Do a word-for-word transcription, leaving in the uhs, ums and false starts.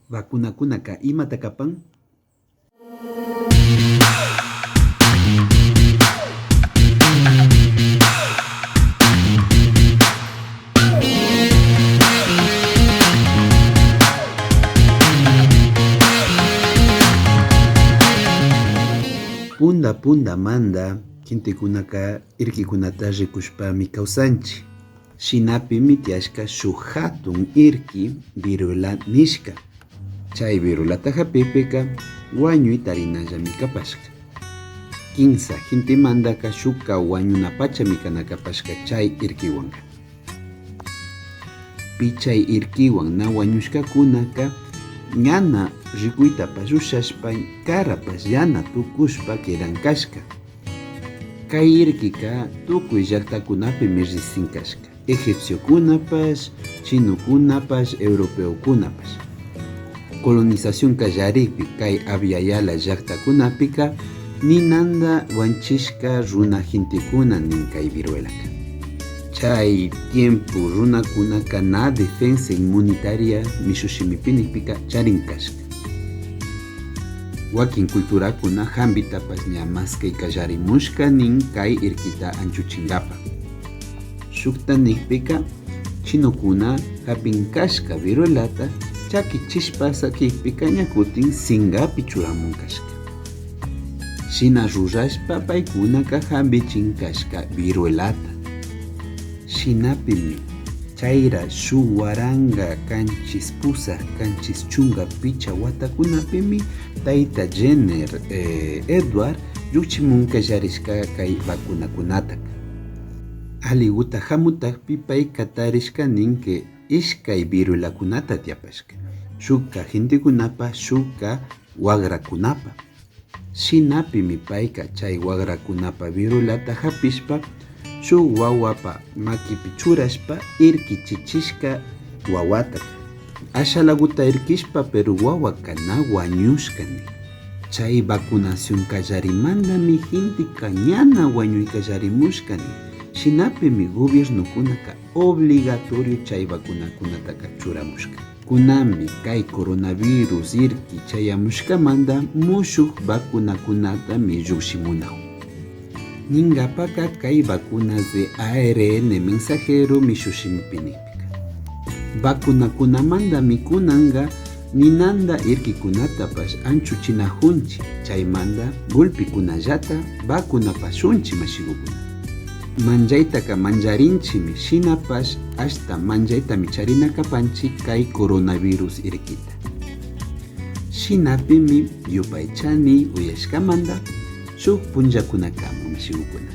Vacunakunaka imata kapan? Punda pundamanta gentekunaka irkikunata rikushpami kawsanchik. Shinapimi tiyashka shuk hatun irki viruela nishka. Chay viruelata hapikpika wañuy tarinallami kapashka. Kinsa gentemantaka shukka wañunapachami kana kapashka chay irkiwanka. Pi chay irkiwan na wañushkakunaka ñana rikuytapash ushashpa karapash yana tukushpa quedan kashka. Kay irkika tukuy llaktakunapimi risin kashka, egipciokunapash, chinokunapash, europeokunapash. Colonización kallarikpi kay Abya Yala llaktakunapika ninanta wanchishka runa gentekuna nin kay viruelaka. Chay tiempo runakunaka na defensa inmunitaria mishu shimipi nikpika charin kashka. Wakin culturakuna hampitapash ña maskay kallarimushka nin kay irkita anchuchinkapa. Shukta nikpika chinokuna hapin kashka viruelata chakichishpa sakikpika ña kutin sinkapi churamun kashka. Shina rurashpa paykunaka hampichin kashka viruelata. Shinapimi chayra shuk waranka kanchis pusak kanchis chunka pichka watakunapimi tayta Jenner, eh, Edward llukchimun kallarishka kay vacunakunataka. Alliguta hamutakpi payka tarishka ninki ishkay viruelakunata tiyapashka, shukka gentekunapa, shukka wakrakunapa. Shinapimi payka chay wakrakunapa viruelata hapishpa shuk wawapa makipi churashpa irkichichishka wawataka. Ashalaguta irkishpa pero wawaka na wañushka nin. Chay vacunación kallarimantami genteka ñana wañuy kallarimushka nin. Shinapimi gobiernokunaka obligatorio chay vacunakunataka churamushka. Kunanmi kay coronavirus irki chayamushkamanta mushuk vacunakunatami llukshimunajun. Ninkapaka kay vacunas de A R N mensajero mishu shimipi nikpika. Vacunakunamantami kunanka ninanta irkikunatapash anchuchinajunchik, chaymanta gulpikunallata vacunapashunchik mashigukuna. Manllaytaka manllarinchikmi, shinapash ashta manllaytami charina kapanchik kay coronavirus irkita. Shinapimi yupaychani uyashkamanta shuk punllakunakama mashigukuna.